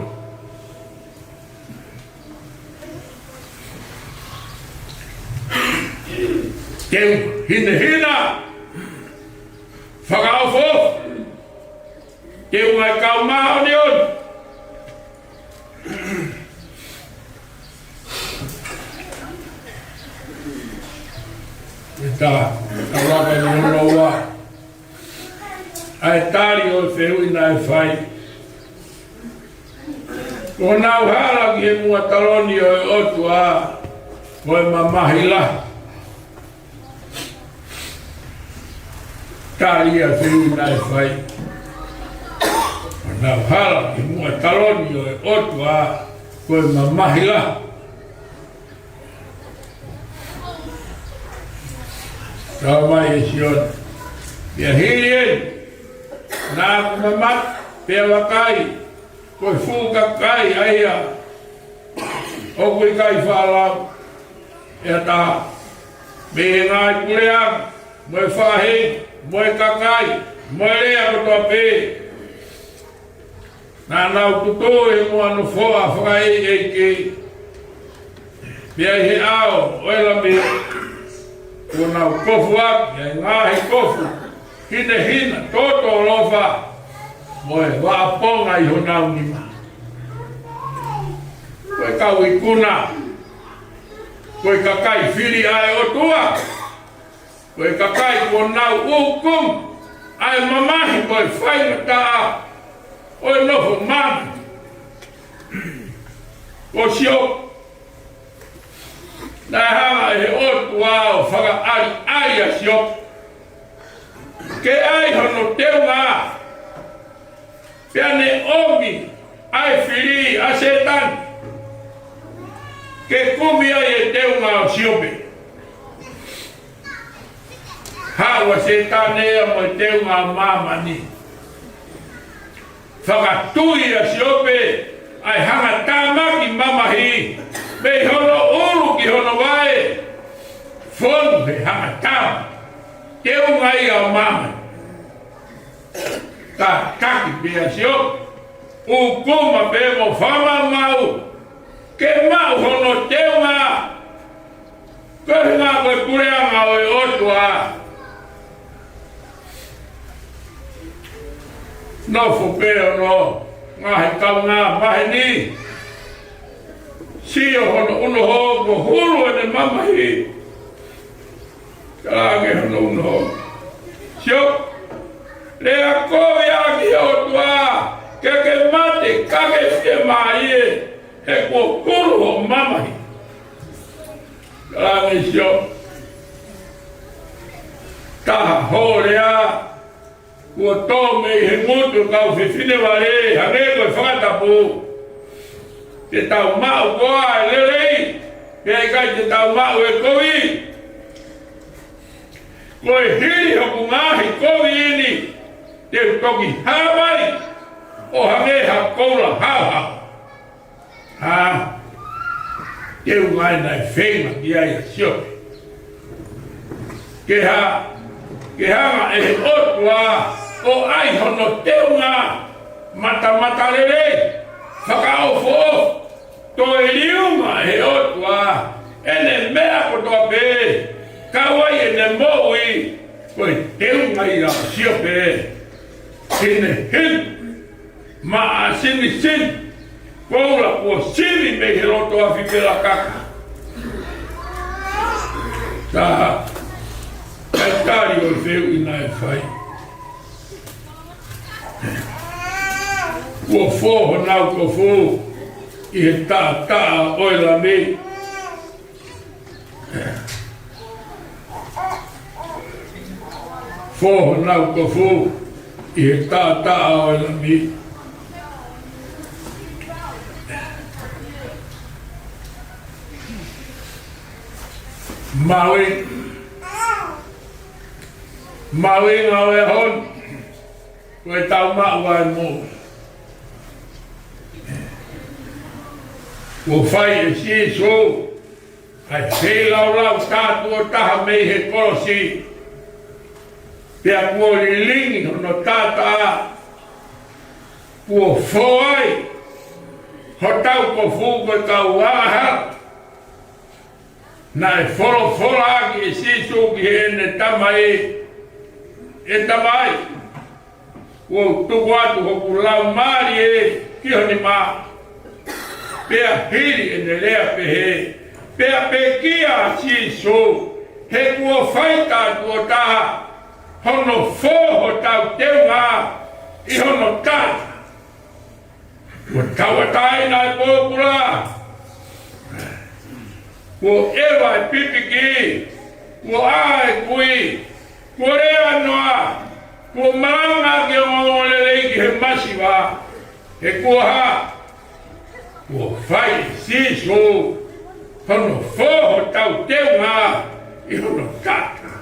Teunga hinehina, fakaʻofoʻofa, teunga ʻa e kau māʻoniʻoni. ʻE tā, tā laka i hono ua. ʻA e tali ʻo e fehuʻi naʻe fai. Ko honau hala ki he muʻa taloni ʻo e ʻOtua, ko e mamahi lahi. Tali ʻa e fehuʻi naʻe fai. Ko honau hala ki he muʻa taloni ʻo e ʻOtua, ko e mamahi lahi. Talamai ʻe Sione, pea hili eni, naʻa ku mamata, pea vakai, ko e fuʻu kakai ʻa ia ʻoku ʻikai faʻa lau ʻe ha taha, mei he ngaahi puleʻanga, mo e faʻahinga, mo e kakai, mo e lea kotoa pē. Naʻa nau tutu he muʻa nofoʻa fakaʻeiʻeiki, pea ʻi he ʻao ʻo e Lami, kuo nau kofu ʻaki ʻa e ngaahi kofu hinehina, totolofa, mo e vaʻa ponga ʻi honau nima. Ko e kau ikuna, ko e kakai fili ʻa e ʻOtua, ko e kakai kuo nau ʻukumu ʻa e mamahi mo e faingataʻa ʻo e nofo māmani. Ko Siope, naʻe hanga ʻe he ʻOtua ʻo fakaʻaliʻali ʻa Siope ke ʻai hono teunga, pea ne ʻomi ʻa e fili ʻa Sētane ke kumi ai e teunga ʻo Siope. Haʻu ʻa Sētane ia mo e teunga ʻo māmani. Fakatui ʻa Siope ʻa e hangatama ki mamahi, mei hono ʻulu ki hono vaʻe, fonu he hangatama, teunga ia ʻo mamahi. Tataki pē ʻa Siope, ʻukuma pē mo fakamaumau, ke maʻu hono teunga, koeʻuhi ko e puleʻanga ʻo e ʻOtua. Nofo pē hono ngaahi kaungā maheni, sio hono unoho kuo hulu ʻene mamahi. Talaange hono unoho: Siope, lea kovi ā ki he ʻOtua, ke ke mate ka ke fiemālie, he kuo hulu hoʻo mamahi. Talaange ʻe Siope: Taha hoʻo lea kuo tō mei he ngutu ʻo e kau fefine vale, hangē ko e fakatapu. Te tau maʻu koā e lelei, pe ʻikai te tau maʻu e kovi? Ko e hili hoku ngaahi kovi eni, te u toki hā mai ʻo hangē ha koula haohaoa. ʻA, teunga ia naʻe feinga ki ai ʻa Siope. Ke hā, ke hanga ʻe he ʻOtua ʻo ʻai hono teunga matamatalelei, fakaʻofoʻofa, toe liunga ʻe he ʻOtua ʻene meʻa kotoa pē, kau ai ʻene moʻui. Ko e teunga ia ʻo Siope, ʻi heʻene hili maʻa sinisini, koula kuo sivi mei he loto afi pelakaka. Taha, ʻa e tali ʻo e fehuʻi naʻe fai. Kuo fō honau kofu ʻi he taʻataʻa ʻo e Lami. Fō honau kofu ʻi he taʻataʻa ʻo e Lami. Maui, maui ngā ʻo e ʻaho ni, ko e tau maʻu ʻa e moʻui. Kuo fai ʻe Sīsū ʻa e feilaulau tātuʻo taha mei he kolosi, pea kuo lilingi hono taʻataʻa, kuo fō ai hotau kofu ko e kau angahala. Naʻe folofola ʻaki ʻe Sīsū ki heʻene Tamai, ʻE Tamai, kuo u tuku atu hoku laumālie ki ho nima. Pea hili ʻene lea pehē, pea pekia ʻa Sīsū, he kuo fai tātuʻo taha, hono fō hotau teunga ʻi hono taʻataʻa. Kuo tauʻatāina e pōpula. Kuo ʻeva e pipiki. Kuo ʻā e kui. Kuo lea noa. Kuo malanga ki he ongoongolelei ki he masiva. He kuo hā? Kuo fai ʻe Sīsū hono fō hotau teunga ʻi hono taʻataʻa.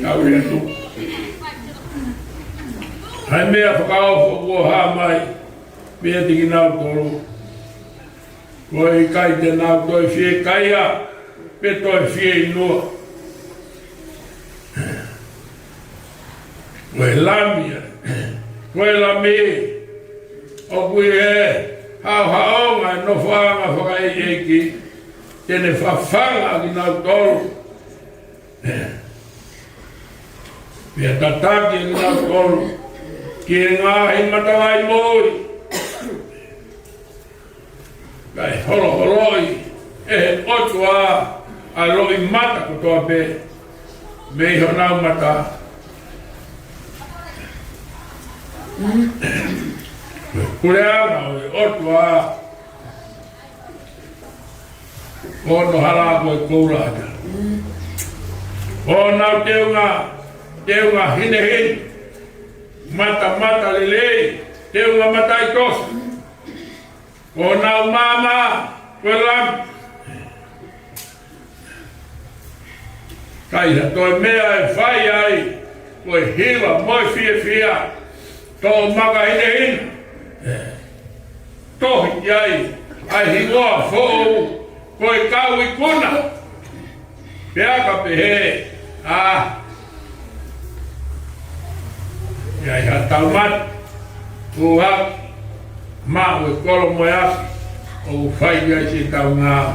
Tau ia tu. ʻA e meʻa fakaofo kuo hā mai meiate kinautolu, ko e ʻikai te nau toe fiekaia, pe toe fieinua. Ko e Lami, ko e Lami, ʻoku ʻi he haohaoa e nofoʻanga fakaʻeiʻeiki, te ne fafanga kinautolu. Pea tataki kinautolu ki he ngaahi matavai moʻui. Kae holoholoʻi ʻe he ʻOtua ʻa e loʻimata kotoa pē mei honau mata. Puleʻanga ʻo e ʻOtua, ko hono hala ko e koula ʻata. Ko honau teunga, teunga hinehina, matamatalelei, teunga mataʻitosi. Ko honau maama ko e Lami. ʻIkai ha toe meʻa ʻe fai ai, ko e hiva mo e fiefia. ʻo makahinehina. Tohi ai ʻa e hingoa foʻou ko e kau ikuna. Pea ka pehē, ʻa, ʻi ai ha taumate, ʻuha, maʻu e kolo mo e ʻapi, ʻo fai ai ʻetau ngāue.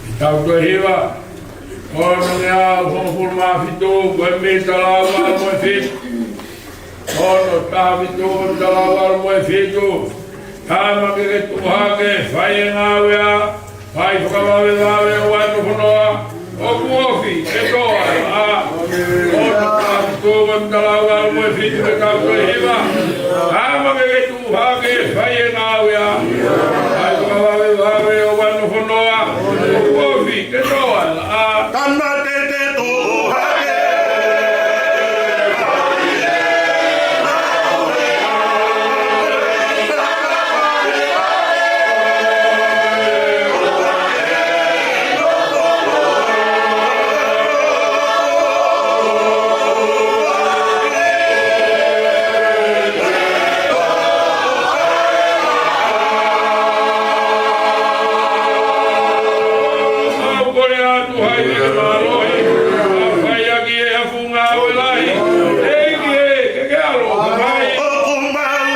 ʻI he taʻu ko e hiva, ono ngeau hongofulu mā fitu, ko e miniti ʻe taha valu mo e fitu. Ono taha fitu, ono taha valu mo e fitu. Tama ke ke tuʻu hake, fai e ngāue ʻa, fai fakavavevave ʻo ʻoua ʻe nofo noa. ʻOku ofi ke tō ai ʻa. Ono taha fitu, ono taha valu mo e fitu, ke taʻu ko e hiva. Tama ke ke tuʻu hake, fai e ngāue ʻa, fai fakavavevave ʻo ʻoua ʻe nofo noa. ʻOku ofi ke tō ai ʻa. Tama ke ke tuʻu hake. ʻOku ou kole atu ha ʻi he mālohi, ʻa fai ʻaki e funga ʻo e lahi. ʻEiki ē, ke ke ʻalu mai.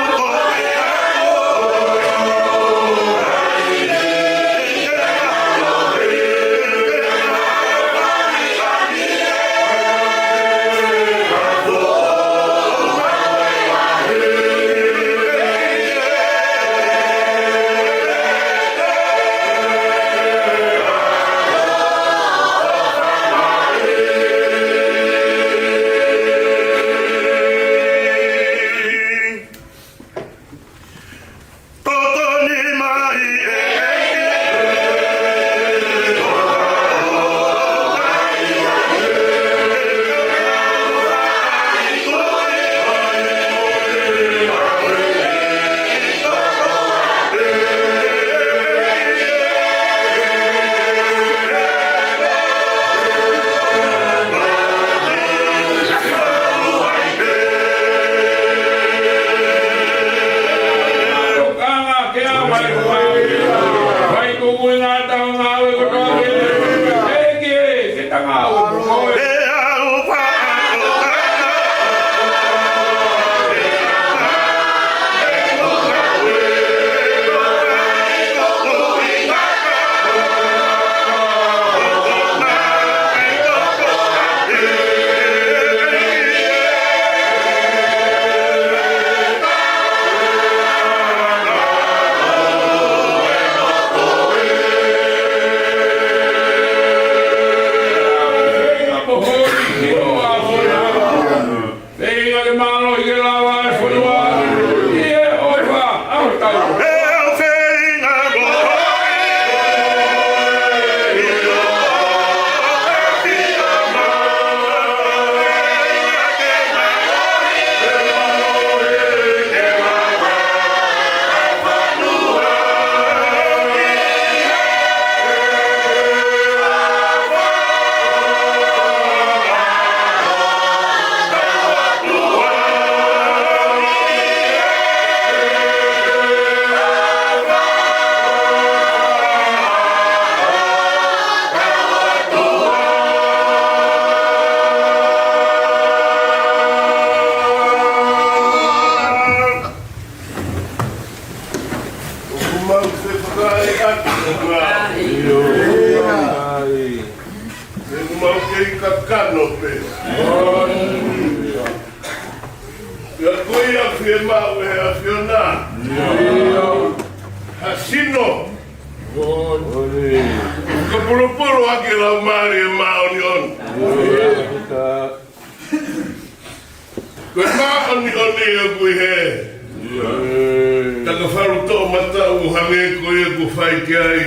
ʻOku mau fefakaʻaʻi atu, ʻio, ʻio. ʻOku mau kei kakano pē. Pea ko ia ʻoku fiemaʻu ʻe he ʻAfiona, ha sino. Ka pulupulu ʻaki e Laumālie Māʻoniʻoni. Ko e māʻoniʻoni ʻoku ʻi he taka falu toʻomataʻu, hangē ko ia ʻoku fai ki ai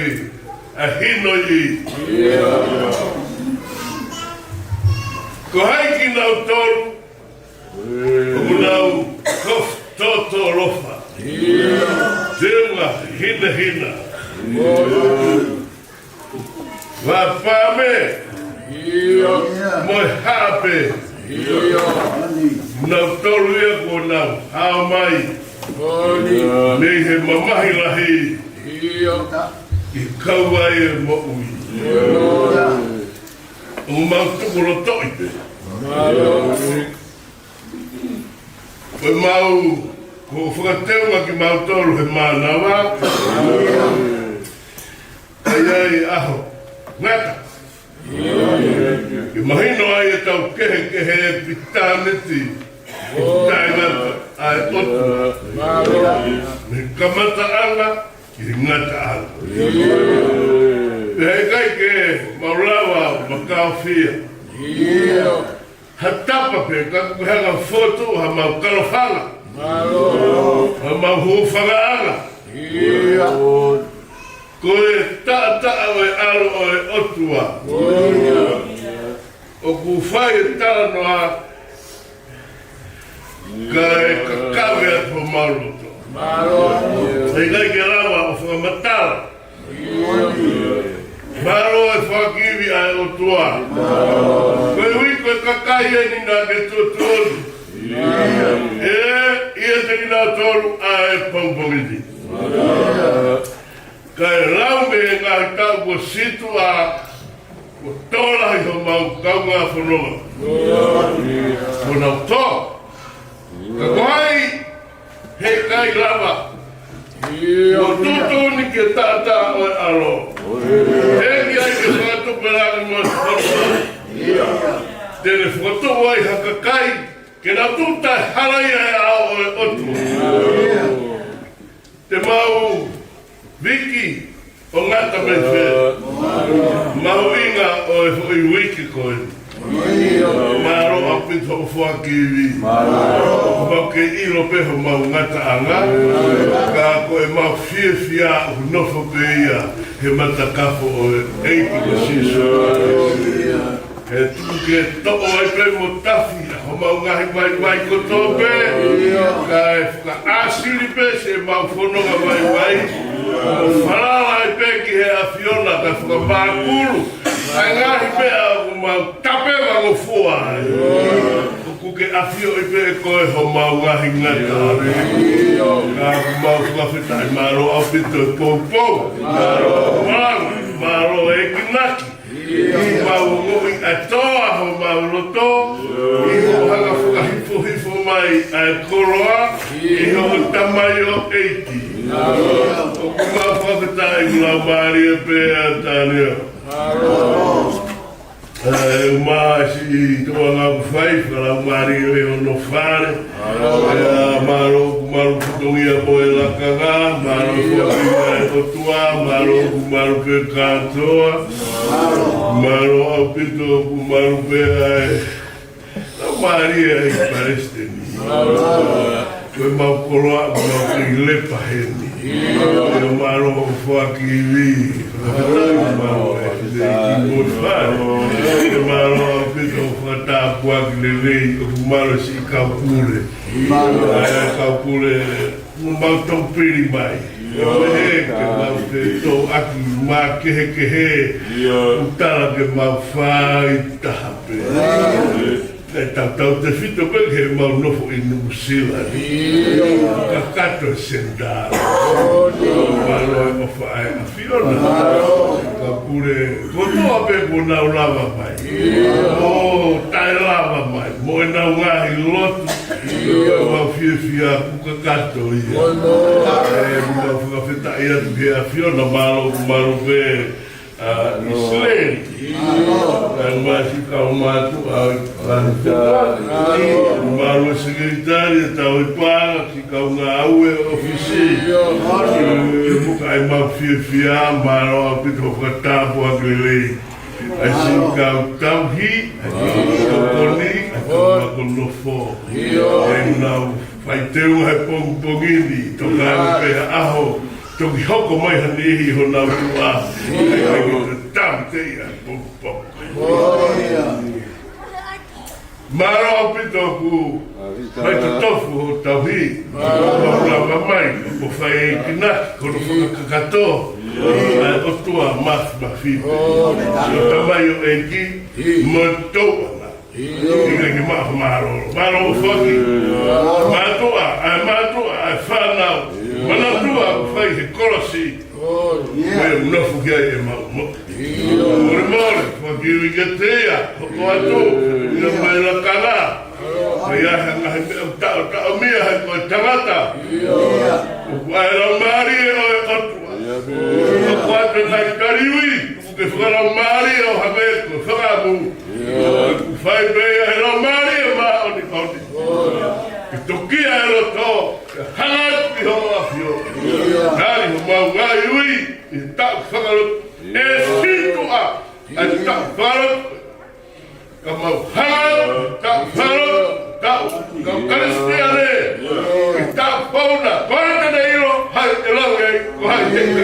ʻa e hinoʻi. Ko hai kinautolu ʻoku nau kofu tōtōlofa, teunga hinehina, vāpāme, mo e haʻape, Nautolu ia kuo nau hao mai mei he mamahi lahi, ʻi he kau ai e moʻui. ʻOku mau tukulotoʻi pē. Ko e mau, ko e fakateunga kimautolu he mānava. ʻA ia ʻi he ʻaho ngata, ke mahino ai ʻetau kehekehe pea tāniti, ʻo taʻengata ʻa e ʻOtua, mei he kamataʻanga ki he ngataʻanga. Pea ʻikai ke mau lava ʻo makaofia ha tapa pē, ka kuo hanga ʻo fokotuʻu ha mau kalofanga, ha mau hūfangaʻanga. Ko e taʻataʻa ʻo e ʻAlo ʻo e ʻOtua ʻoku fai e talanoa kae kakave atu homau loto. ʻIkai ke lava ʻo fakamatala mālō e fakaivi ʻa e ʻOtua. Ko e ui ko e kakai eni naʻa ke tuʻutuʻuni. ʻE ʻiate kinautolu ʻa e pongipongi ni. Kae lau mei he ngaahi taʻu kuo situʻa, kuo tō lahi homau kaungā fononga, kuo nau tō. Ka ko hai he ʻikai lava ʻo tuʻutuʻuni ki he taʻataʻa ʻo e ʻAlo? He ʻikai ke fakatupu e langi mo e fononga, te ne fakatupu ai ha kakai ke nau tuʻu taʻehalaia he ʻao ʻo e ʻOtua. Te mau viki ʻo ngata mei fē? Mahuʻinga ʻo e foʻi uike ko eni. Mālō ʻaupito hoʻo fakaivi. Mau kei ʻilo pē homau ngataʻanga, ka ko ʻemau fiefia ʻoku nofo pē ia he matakafo ʻo e ʻEiki ko Sīsū. He tuku ke toʻo ai pē mo tafi ʻa homau ngaahi vaivai kotoa pē, kae fakaʻāsili pē siʻemau fononga vaivai, mo falala ai pē ki he ʻAfiona kae fakamākulu ʻa e ngaahi meʻa ʻoku mau tapeva ngofua ai. ʻOku ke ʻafioʻi pē ʻe koe homau ngaahi ngataʻanga. Ka ʻoku mau fakafetaʻi, mālō ʻaupito e poupou. Mālō, mālō e kinaki. ʻOku mau ongoʻi ʻa e tō ʻa homau loto, ʻi hoʻo hanga ʻo fakahifohifo mai ʻa e koloa ʻi hoʻo tamaioʻeiki. ʻOku mau fakafetaʻi, ʻoku laumālie pē ʻa Tania. ʻE, ʻumaʻā siʻi toʻa ngāue fai, fakalaumālie ʻi hono fale. ʻIo, mālō ʻoku malu fatongia mo e lakanga, mālō ʻoku malu e ʻOtua, mālō ʻoku malu pē kātoa. Mālō ʻaupito ʻoku malu pē ʻa e laumālie ʻa e Palesiteni. Ko ʻemau koloa, ʻoku mau kei lepa heni. ʻIo, mālō hoʻo fakaivi. Mālō e fineʻeiki mo e fale. ʻIo, mālō ʻaupito hoʻo fakatāpuaki lelei, ʻoku malu siʻi kau pule. ʻA e kau pule, ʻoku mau tau pili mai. ʻIo, he ke mau te tau ʻaki makehekehe. ʻIo, ʻoku tala ke mau fai taha pē. ʻIo. Kae tautautefito pē ki heʻemau nofo ʻi Nuʻusila ni. ʻIo. Kakato e senitā. ʻIo. Mālō e ʻofa ʻa e ʻAfiona. Mālō. Kau pule kotoa pē kuo nau lava mai. ʻIo. ʻO taʻe lava mai. Mo ʻenau ngaahi lotu. ʻIo. Mau fiefia ʻoku kakato ia. Mālō. ʻE, mau fakafetaʻi atu ki he ʻAfiona, mālō, mālō pē. ʻA ʻIsileli. ʻIo. Kae ʻumaʻā siʻi kau mātuʻa ʻo e lanu tupa. ʻIo. Mālō e sekelitali ʻa e tauhi paʻanga, siʻi kau ngāue ʻo e ʻōfisi. ʻIo. ʻIo, ʻoku mau fiefia, mālō ʻaupito hoʻo fakatāpuaki lelei. ʻA e siʻi kau tauhi, ʻa e siʻi kau koni, ʻa e kau ako nofo. ʻIo. ʻE nau fai teunga he pongipongi ni, tokanga pē ha ʻaho, toki hoko mai ha niʻihi honau tuʻa. ʻIo. Tau te ia pongipongi. Mālō ʻaupito ʻoku mai totofu hoʻo tauhi. Mālō. Mau lava mai, ʻo fai e kinaki, ko hono fakakakato ʻa e ʻOtua Māfimafi. Siʻo tamaioʻeiki, mo e tauʻanga. ʻIkai ke maʻu ha mālōlō. Mālō ʻaupito. Mātuʻa, ʻa e mātuʻa, ʻa e fānau. Manatua, fai he kolosi. Ko e unafu ki ai ʻemau moʻui. Mole mole, fakakiwi kiate ia, hoko atu, ia mai lakana. Mai ai ha ngaahi meʻa ʻoku taʻotaʻomia he ko e tangata. ʻOku ʻi ai e laumālie ʻo e ʻOtua. Hoko atu e ngaahi taliui, ke fakalaumālie ʻo hangē ko e fakaʻamu. Fai pē ia he laumālie māʻoniʻoni. Ke tokia e loto, ke hanga atu ki hoʻo ʻafio. Tali homau ngaahi ui, ʻi he taʻu fakalotu. ʻE situʻa, ʻa e taʻu fakalotu. Ka mau hanga, taʻu fakalotu, taʻu, kau Kalisitiane. ʻI he taʻu fauna, ko e te ne ʻilo, hai e langi, ko hai e te.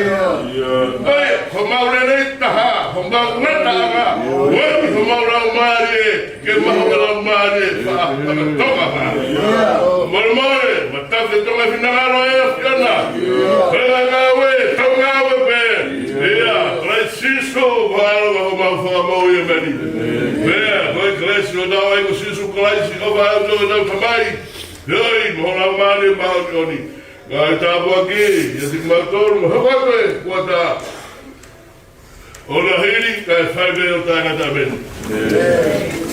ʻOi, homau lelei taha, homau ngataʻanga, ʻoku ʻi homau laumālie, ke maʻu e laumālie, faʻa, faʻa toka. Mole mole, matafi Tonga finangalo e ʻAfiona. Pea ngāue, tau ngāue pē. ʻIa, Kalaisi Sīsū, ko e ʻAlo ko homau Fakamoʻui ʻa e mani. Pea, ko e Kalaisi ʻo tau ai ko Sīsū Kalaisi, ʻofa ʻa e ʻOtua ko hotau Tamai. ʻIo, mo e Laumālie Māʻoniʻoni. Ngāue tāpuaki, ʻiate kimautolu, mo e hoko atu e kuata. ʻO na hili, kae fai pē ʻo taʻengata, ʻēmeni.